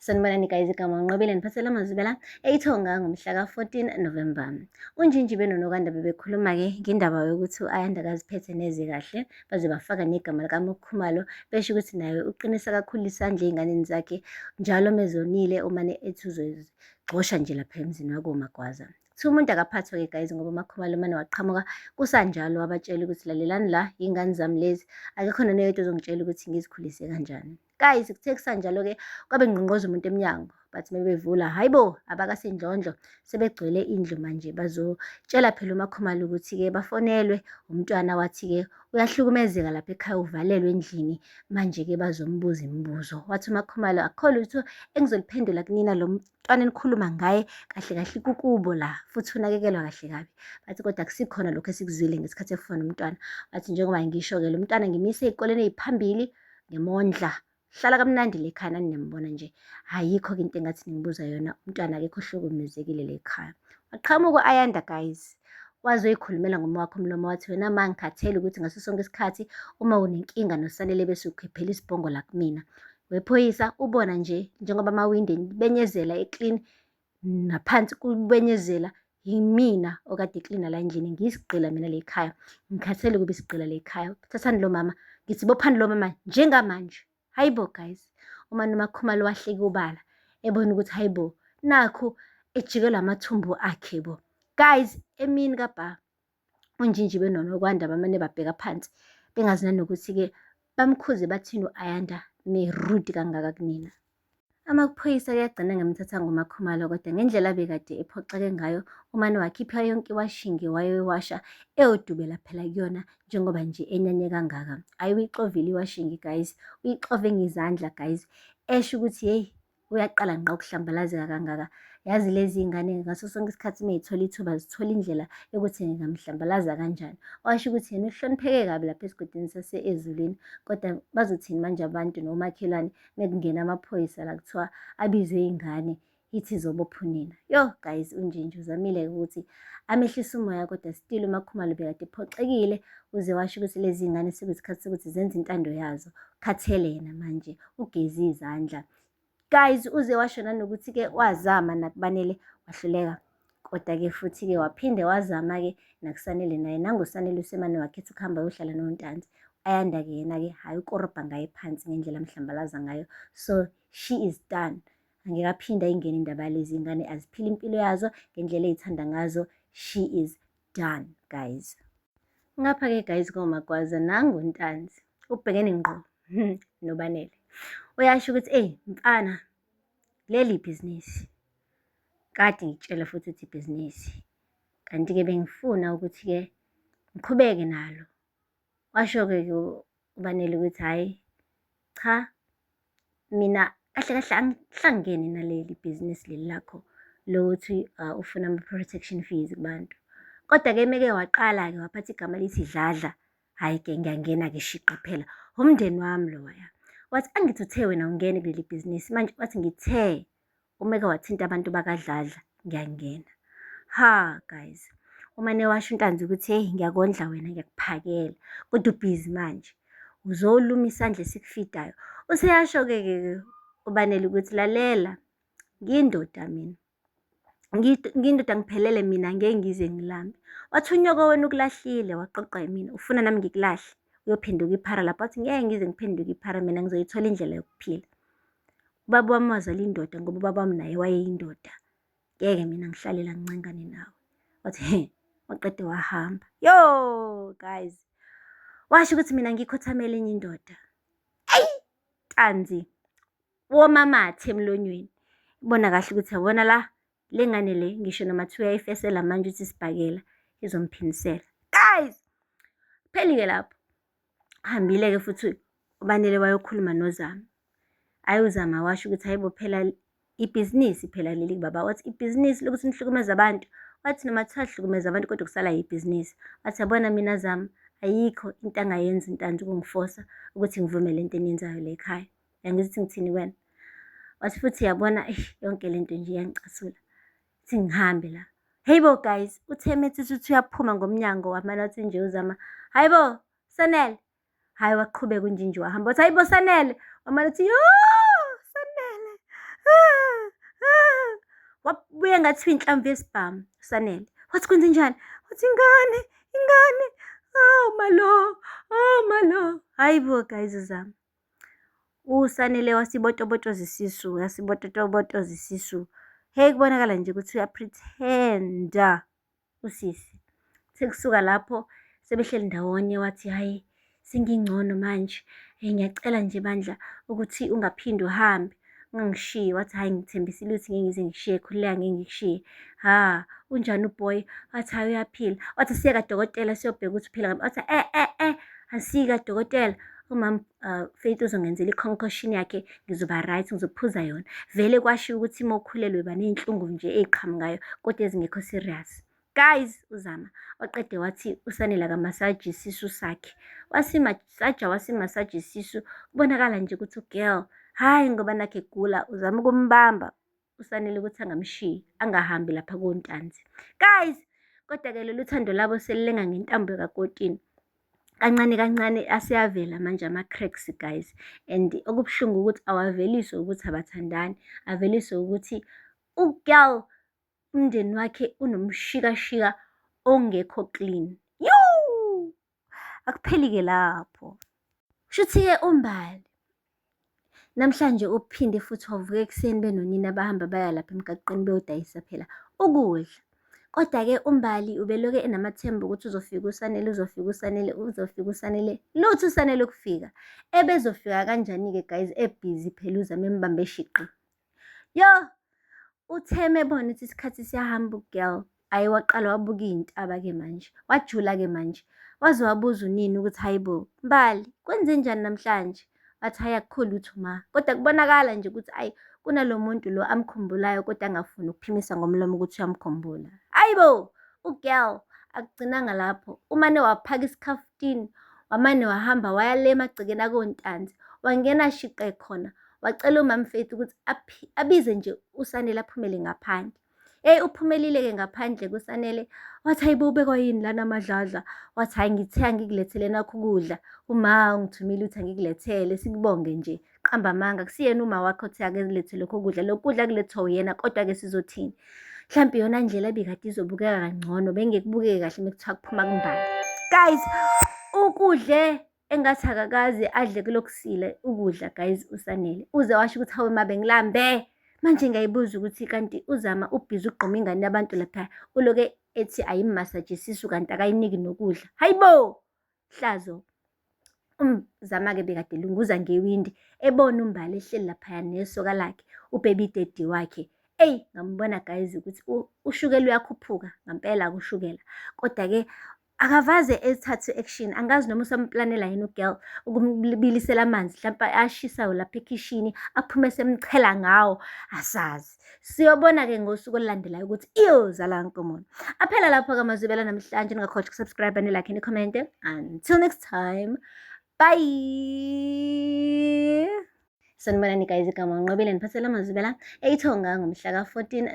Sanibonani guys, igama uNqobile niphathela amazwi la eyithonga ngomhla ka-14 November. UNjinji benoNokwanda bebekhuluma-ke ngendaba yokuthi u-Ayanda akaziphethe neze kahle, baze bafaka negama likaMaKhumalo besho ukuthi naye uqinisa kakhulu isandla ey'nganeni zakhe njalo mezonile umane ethi uzozigxosha nje lapha emzini wakoMagwaza. Kuthiwa umuntu akaphathwa-ke guys ngoba uMaKhumalo umane waqhamuka kusanjalo wabatshela ukuthi lalelani la, yingane zami lezi, akekho noyedwa ozongitshela ukuthi ngizikhulise kanjani. Guys, kuthe kusanjalo-ke kwabe ngqongqoza umuntu emnyango, bathi mebevula, hayi bo, abakaSindlondlo sebegcwele indlu manje bazotshela phela uMaKhumalo ukuthi-ke bafonelwe umntwana wathi-ke uyahlukumezeka lapha ekhaya uvalelwe endlini manje-ke bazombuza imibuzo. Wathi uMaKhumalo akukho lutho engizoliphendula kunina lo mntwana enikhuluma ngaye kahle kahle kukubo la futhi unakekelwa kahle kabi. Bathi kodwa akusikhona lokho esikuzwile ngesikhathi efona umntwana. Wathi njengoba ngisho-ke lo mntwana ngimise ey'koleni ey'phambili ngimondla hlala kamnandi le khaya nani niyambona nje ayikho-ke into engathi ningibuza yona umntwana akekho ohlukumezekile le khaya. Waqhamuka u-Ayanda guys wazoyikhulumela ngomwakho umlomo wathi wena ma ngikhathele ukuthi ngaso sonke isikhathi uma unenkinga noSanele bese ukhiphela isibhongo la kumina. Wephoyisa ubona nje njengoba amawindi benyezela e-clean naphansi kubenyezela yimina okade eklina la endlini ngiyisigqila mina le khaya ngikhathele ukuba isigqila le khaya thathani lo mama ngithi bophani lo mama njengamanje hayibo guys uma noMakhumalo wahleka ubala ebona ukuthi hayibo nakhu ejikelwa amathumbu akhe bo guys emini kabha uNjinji benoNokwanda bamane babheka phansi bengazi nanokuthi-ke bamkhuze bathini u-Ayanda merude kangaka kunina. Amaphoyisa kuyagcina ngemthatha ngoMakhumalo kodwa ngendlela abekade ephoxeke ngayo umane wakhipha yonke iwashingi wayoyiwasha eyodubela phela kuyona njengoba nje enyanye kangaka. Ayi uyixovile iwashingi guys, uyixove ngezandla guys, esho ukuthi hey uyaqala ngqa ukuhlambalazeka kangaka. Yazi lezi ngane ngaso sonke isikhathi uma zithola ithuba zithola indlela yokuthi ngingamhlambalaza kanjani. Washo ukuthi yena uhlonipheke kabi lapha esigodini sase-Ezulwini kodwa bazothini manje abantu nomakhelwane mekungena amaphoyisa la kuthiwa abizwe ingane ithi izobopha unina. Yo guys uNjinji uzamile ukuthi amehlise umoya kodwa still uMakhumalo bekade ephoxekile uze washo ukuthi lezi ngane sekuyisikhathi sokuthi zenze intando yazo. Khathele yena manje ugeze izandla. Guys uze washo nanokuthi-ke wazama nakuBanele wahluleka. Kodwa-ke futhi-ke waphinde wazama-ke nakuSanele naye nanguSanele usemane wakhetha ukuhamba ayohlala noNtanzi. Ayanda-ke yena-ke hhayi ukorobha ngaye phansi ngendlela amhlambalaza ngayo. So she is done. Angeke aphinde ayingene indaba yalezi ngane aziphile impilo yazo ngendlela ey'thanda ngazo. She is done guys. Ngapha-ke guys koMagwaza nangu uNtanzi ubhekene ngqo noBanele. Uyasho ukuthi eyi mfana leli bhizinisi kade ngikutshela futhi ukuthi ibhizinisi kanti-ke bengifuna ukuthi-ke ngiqhubeke nalo. Washo-ke uBanele ukuthi hhayi cha mina kahle kahle angihlangene naleli bhizinisi leli lakho lokuthi ufuna ama-protection fees kubantu. Kodwa-ke meke waqala-ke waphatha igama elithi Dladla, hhayi-ke ngiyangena-ke shiqi phela, umndeni wami lowaya. Wathi angithi uthe wena ungene kuleli bhizinisi manje wathi ngithe umeke wathinta abantu bakaDladla ngiyangena. Ha guys, umane washo uNtanzi ukuthi heyi ngiyakondla wena ngiyakuphakela kodwa ubhizi manje uzoluma isandla esikufidayo. Useyasho-ke ke uBanele ukuthi lalela ngiyindoda mina. Ngiyindoda ngiphelele mina ngeke ngize ngilambe. Wathi unyoko wena ukulahlile waqoqa yimina ufuna nami ngikulahle uyophenduka iphara lapho. Wathi ngeke ngize ngiphenduke iphara mina ngizoyithola indlela yokuphila. Ubaba wami wazala indoda ngoba ubaba wami naye wayeyindoda. Ngeke mina ngihlale la ngincengane nawe. Wathi he, waqede wahamba. Yo guys, washo ukuthi mina ngikhothamele enye indoda. Eyi, Ntanzi, woma amathe emlonyweni. Ibona kahle ukuthi yabona la, le ngane le ngisho noma kuthiwa uyayifesela manje uthi isibhakela izomphindisela. Guys, kupheli-ke lapho. Hambile-ke futhi uBanele wayokhuluma noZama. Hhayi uZama washo ukuthi hhayi bo phela ibhizinisi phela leli baba. Wathi ibhizinisi lokuthi nihlukumeze abantu. Wathi noma kuthiwa hlukumeza abantu kodwa kusala yibhizinisi. Wathi yabona mina Zama ayikho into angayenza uNtanzi ukungifosa ukuthi ngivume le nto eniyenzayo la ekhaya. Uyangizwa ukuthi ngithini kuwena? Wathi futhi yabona eish yonke le nto nje iyangicasula. Thi ngihambe la. Hey bo guys, uthe methi uthi uyaphuma ngomnyango wamane wathi nje uZama, hayi bo Sanele. Hhayi waqhubeka uNjinji wahamba wathi hayi bo Sanele. Wamane uthi yo Sanele. Ubengathi inhlamvu yesibhamu uSanele. Wathi kwenzenjani? Wathi ingane, ingane, oh malo, oh malo. Hhayi bo guys zami. USanele wasibotobotoza isisu, wasibotobotoza isisu. Hheyi kubonakala nje ukuthi uya-pretend-a usisi. Sekusuka lapho sebehleli ndawonye wathi hhayi sengingcono manje, ngiyacela nje bandla ukuthi ungaphinde uhambe ungangishiyi. Wathi hhayi ngithembisile ukuthi ngeke ngize ngikushiye, khululeka ngeke ngikushiye. Ha, unjani u-boy? Wathi hhayi uyaphila. Wathi siye kadokotela siyobheka ukuthi uphila ngempela. Wathi asiyi kadokotela. Umama Faith uzongenzela i-concoction yakhe, ngizoba right, ngizophuza yona. Vele kwashiwo ukuthi uma ukhulelwe uba ney'nhlungu nje ey'qhamukayo kodwa ezingekho serious. Guys, uZama waqede wathi uSanele akamasaje isisu sakhe. Wasimasaja, wasimasaja isisu. Kubonakala nje ukuthi u-girl, hhayi ngoba nakhu egula, uzama ukumbamba uSanele ukuthi angamshiyi, angahambi lapha koNtanzi. Guys, kodwa-ke lolu thando labo selilenga ngentambo kakotini. Kancane kancane aseyavela manje ama-cracks guys, and okubuhlungu ukuthi awaveliswa ukuthi abathandani, aveliswa ukuthi u-girl umndeni wakhe unomshikashika ongekho clean. Yoo! Akupheli-ke lapho. Kushuthi-ke uMbali namhlanje uphinde futhi wavuka ekuseni benonina bahamba baya lapha emgaqweni beyodayisa phela ukudla. Kodwa-ke uMbali ubeloke enamathemba ukuthi uzofika uSanele, uzofika uSanele, uzofika uSanele. Lutho uSanele ukufika. Ebezofika kanjani-ke guys ebhizi phela uZama embambe shiqi. Yo, uthe mebona ukuthi isikhathi siyahamba u-girl, ayi waqala wabuka iy'ntaba-ke manje, wajula-ke manje. Waze wabuza unina ukuthi hayi bo, Mbali kwenzenjani namhlanje? Wathi hhayi akukho lutho ma. Kodwa kubonakala nje ukuthi ayi kunalo muntu lo amkhumbulayo kodwa angafuni ukuphimisa ngomlomo ukuthi uyamkhumbula. Hayi bo, u-girl akugcinanga lapho, umane waphaka isikhafutini, wamane wahamba waya le emagcekeni akoNtanzi, wangena shiqe khona, wacela umama Faith ukuthi abize nje uSanele aphumele ngaphandle. Hey, uphumelile-ke ngaphandle kuSanele, wathi hayi bo ubekwa yini lana amadladla? Wathi hhayi ngithe angikulethele nakho ukudla, uma ungithumile ukuthi angikulethele, sikubonge nje. Qamba amanga, akusiyena uma wakho othe ake kulethe lokho kudla, lokhu kudla kulethwa uyena, kodwa-ke sizothini? Mhlampe iyona ndlela ebikade izobukeka kangcono, bengeke kubukeke kahle uma kuthiwa kuphuma kuMbali. Guys, ukudle engathi akakaze adle kulokusile ukudla guys uSanele. Uze washo ukuthi hawe ma bengilambe. Manje ngiyayibuza ukuthi kanti uZama ubhizi ugquma ingane yabantu lapha, uloke ethi ayimasaje isisu kanti akayiniki nokudla. Hayi bo! Hlazo. UZama-ke bekade elunguza ngewindi, ebona uMbali ehleli laphaya nesoka lakhe, u-baby daddy wakhe. Eyi, ngambona guys ukuthi ushukela uyakhuphuka, ngampela ushukela. Kodwa-ke akavaze ethathe action, angazi noma usamplanela yini u-girl ukumbilisela amanzi mhlampe ashisayo lapha ekhishini, aphume esemchela ngawo, asazi. Siyobona-ke ngosuku olulandelayo ukuthi iyozala nkomoni. Aphela lapho-ke amazwibela namhlanje, ningakhohlwa uku-subscribe, ni-like, ni-comment. Until next time, bye. Sanibonani guys, igama uNqobile, niphathela amazwibela eyithonga ngomhla ka-14.